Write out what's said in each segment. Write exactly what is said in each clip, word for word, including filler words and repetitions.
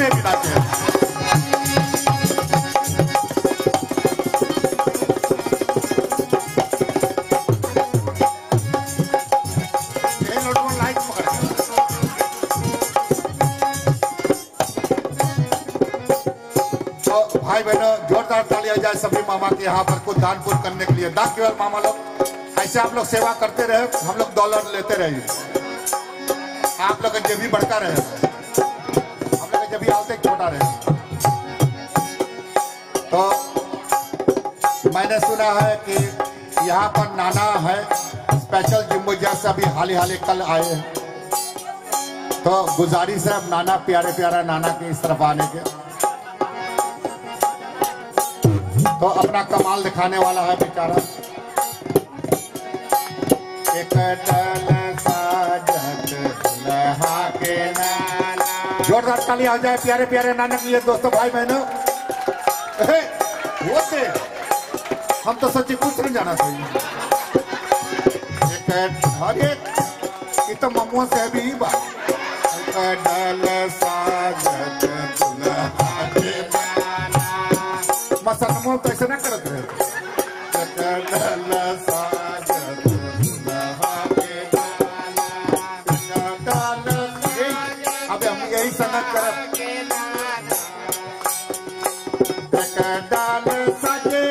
बिना के। तो भाई बहनों, जोरदार ताली हो जाए सभी मामा के यहाँ पर कुछ दान पुण्य करने के लिए। दान केवल मामा लोग, ऐसे आप लोग सेवा करते रहे, हम लोग दौलत लेते रहे, आप लोग का जेब भी बढ़ता रहे, हम लोग का जेब भी आवते छोटा रहे। तो मैंने सुना है कि यहाँ पर नाना है, special जिम्बो जैसे अभी हाल ही हाल ही कल आए। तो गुजारिश है अब नाना, प्यारे प्यारा नाना के इस तरफ आने के, तो अपना कमाल दिखाने वाला है बेचारा। एक डाल साजत दुल्हा के नाना। जोरदार ताली हो जाए प्यारे प्यारे नाना के लिए दोस्तों, भाई बहनों। हे, वो थे। हम तो सच्ची कुछ नहीं जाना चाहिए। एक, अरे, ये तो ममुआ से भी ही बात। एक डाल साजत दुल्हा के नाना। मसनमो तो ऐसे ना करत रहे। अबे हम यही संगत करब। एक डाल सजे,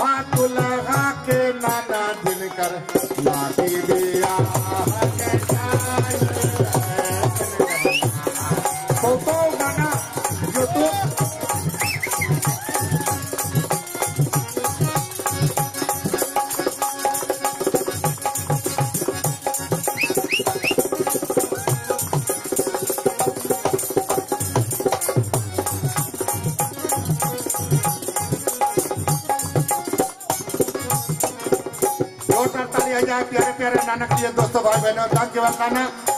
हाँ, दुल्हा के नाना जिनकर लागी बियाह। तो, तो गाना YouTube। जोरदार ताली हो जाए प्यारे प्यारे नाना के लिए दोस्तों, भाई बहनों, धन्यवाद नाना।